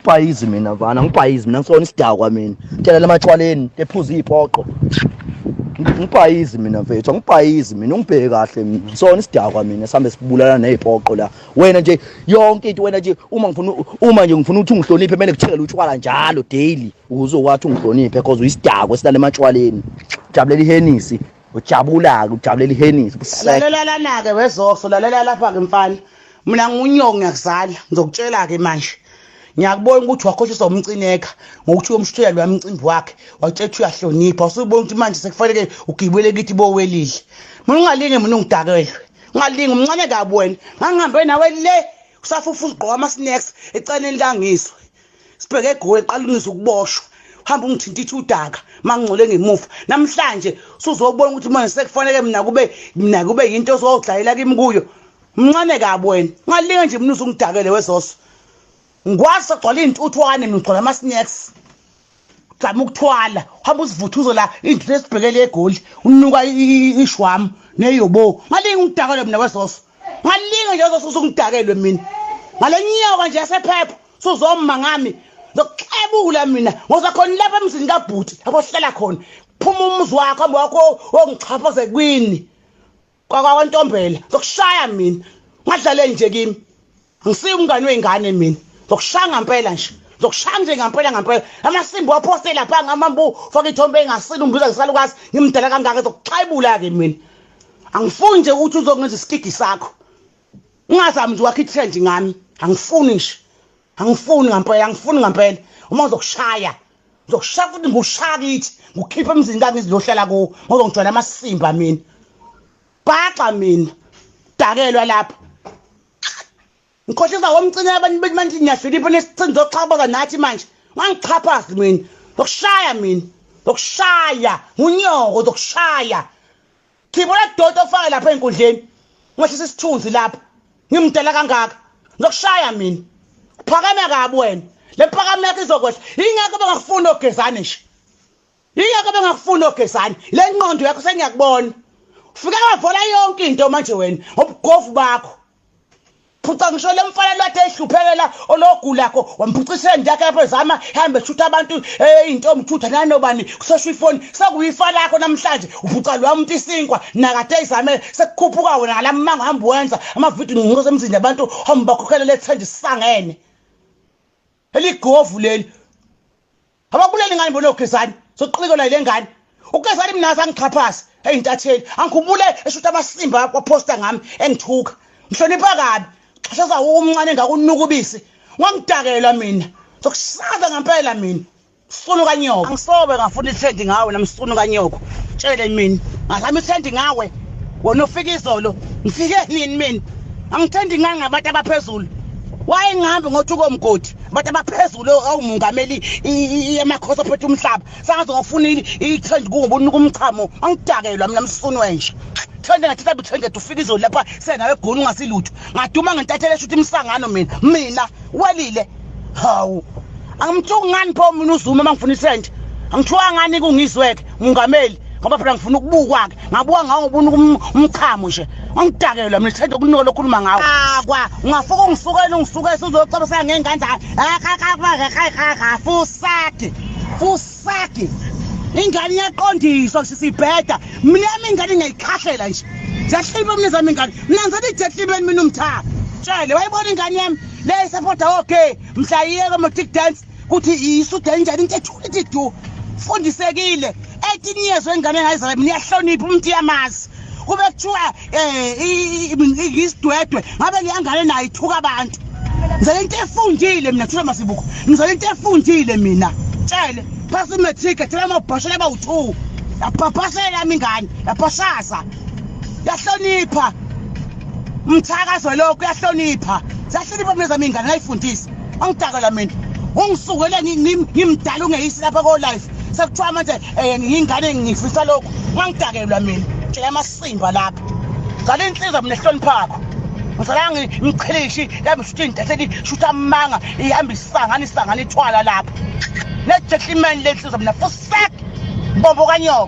Angibhayizi mina mfana, angibhayizi mina, ngisona isidakwa mina. Tshela lamatshwaleni, ephuza izipoqo. Ngibhayizi mina mfethu, angibhayizi mina, ungibheke kahle mina. Ngisona isidakwa mina, sihambe sibulala nezipoqo la. Wena nje yonke into wena nje uma ngifuna uma nje ngifuna ukuthi ungihloniphe kumele kuthele utshwala njalo daily ukuze ukwathi ungihloniphe because uyisidakwa esilala ematshwaleni. Jabulela ihenisi, ujabula-ke ujabulela ihenisi. Lalela lana-ke wezoso, lalela lapha-ke mfana. Mina ngunyoko ngiyakuzala, ngizokutshela-ke manje. Ngiyakubona ukuthi wakhohliswa umcineka ngokuthi uyomshuthela loya mcimbi wakhe, watshela ukuthi uyahlonipha. Usubona ukuthi manje sekufanele ugibele kithi bowelile. Mina ungalinge mina ungidakelwe. Ungalinge umncane kabi wena. Ngangihambe nawe le usafufa ugqoka ama-snacks eceleni langizwe. Sibheke eGoli qala ungizwe ukuboshwa. Hamba ungithintitha udaka mangingcole ngemuva. Namhlanje usuzobona ukuthi manje sekufanele mina kube yinto ozodlalela kimi kuyo. Mncane kabi wena. Ungalinge nje mina uzungidakele wezoso. Ngikwazi sagcwala iy'ntuthwane mina ngigcwala ama-snacks. Zama ukuthwala uhamba uzivuthuzo la iy'ntuthu esibhekele eGoli unuka ishwamu neyobo. Ngalinge ungidakelwe mina wezoso. Ngalinge nje wezoso uzungidakelwe mina. Ngale nyoka nje yasephepha suzoma ngami. Ngizokuxebula mina ngoza khona lapha emzini kabhuti lapho ohlala khona. Phuma umuzi wakho hamba wakho ongichaphaze kwini. Kwakwantombela ngizokushaya mina. Ngadlale nje kimi. Angisiyo umngane wey'ngane mina. Ngizokushaya ngampela nje. Ngizokushaya nje ngampela ngampela. Amasimba waphoste lapha ngamambu faka ithombe engasile umbiza ngesalukazi ngimdala kangaka ngizokuxayibula-ke mina. Angifuni nje ukuthi uzongenza isikigi sakho. Ungazami nje wakhe i-trend ngami. Angifuni nje. Angifuni ngampela, angifuni ngampela. Uma ngizokushaya, ngizokushaya futhi ngikushaya kithi, ngikukhiphe emzini kangizi lohlala kuwo, ngozongijwayela amasimba mina. Bhaxa mina. Dakelwa lapha. Ngikhohlisa womcine abantu bethi manje ngiyahlonipha nesicini zoxhaphaza nathi manje. Ungangixhaphazi mina. Ngizokushaya mina. Ngizokushaya. Ngunyoko ngizokushaya. Khipha la doti ofake lapha ey'nkundleni. Ungehlisa isithunzi lapha. Ngimdala kangaka. Ngizokushaya mina. Uphakame kabi wena. Le mpakamo yakho izokwehla. Yingakho bengakufuni ogezane nje. Yingakho bengakufuni ogezane. Le ngqondo yakho sengiyakubona. Ufike wavola yonke into manje wena ngobugovu bakho. Phuca ngisho le mfana lwathe ehluphekela ologulakho wamphucisela nje yakhe lapho ezama hambe eshutha abantu iy'ntombi thutha nanobani kuseshwa ifoni sekuyifa lakho namhlanje uphuca lowa muntu isinkwa nakade ezame sekukhuphuka wena ngala mango hamba wenza amavidiyo nginqoza emzini yabantu hamba bakhokhela lethende sisangene eligovu leli Ababulali ngani bona oGezani? Soqilikelwa yile ngane. UGezani mina angixhaphasi eyintatheli. Angikhumbule eshutha amasimba waposta ngami engithuka. Ngihlonipha kabi. Xhashaza umncane ngakunuka ubisi. Wangidakelwa mina. Sokusaza ngempela mina. Msunu kanyoko. Angisobe ngafuna i-trend ngawe namsunu kanyoko. Tshele mina. Ngazama i-trend ngawe. Wena ufika izolo. Ngifike nini mina? Angithandi ngani ngabantu abaphezulu. Why ngihambe ngothuka omgodi? Abantu abaphezulu awumongameli amakhosi aphethe umhlaba. Sangaze ngofuna i-trend kubo unika umchamo. Angidakelwa mina msunu wenje. Trend ngathatha bi-trend ufika izolo lapha senawe egoli ungasilutho. Ngaduma ngentathele eshuthi imsangano mina. Mina welile. Hawu. Angimthuki ngani pho mina uZuma uma ngifuna i-trend? Angithuka ngani kungizweke mongameli ngoba phela ngifuna ukubukwa ke. Ngabuka ngawo ngobuna umchamo nje. Angidakelwa mina trend okunika lokhuluma ngawo. Akwa ungafuka ungisukela ungisukela uzocabasa ngengane zakho. Fusaki. Fusaki. Ingane iyaqondiswa kusho sibheda. Mina yami ingane ngiyayikhahlela nje. Ziyahlipha mina zami ingane. Mina ngizela ijetlibeni mina umtha. Tshele wayibona ingane yami le isapota okay mhla iyeke ama tik dance kuthi isuda injani into ethule ithi du. Fundisekile 18 years wengane engayizala mina iyahlonipha umuntu iyamazi. Kube kuthiwa isidwedwe ngabe leyangane nayo ithuka abantu. Ngizela into efundile mina thula masibuko. Ngizela into efundile mina. Tshele phasa imatric thela amabhashela abawu2. Yabhabhasela yami ingane, yabhashaza. Yahlonipha. Umthakazo lokho uyahlonipha. Ziyahlonipha mina zami ingane ngayifundisa. Angidakela mina. Ungisukele ngimdala ungeyisi lapha ko life. Sekuthiwa manje ngingane ngifisa lokho. Ungangidakelwa mina. Tshela amasimba lapha. Zala insizwa mina ehloniphakho. Ngizala ngichilishi yami shutha intatheli shutha amanga ihamba isangana isangana ithwala lapha. Ne gentleman lensizwa mina fusak. Bombo kanyoko.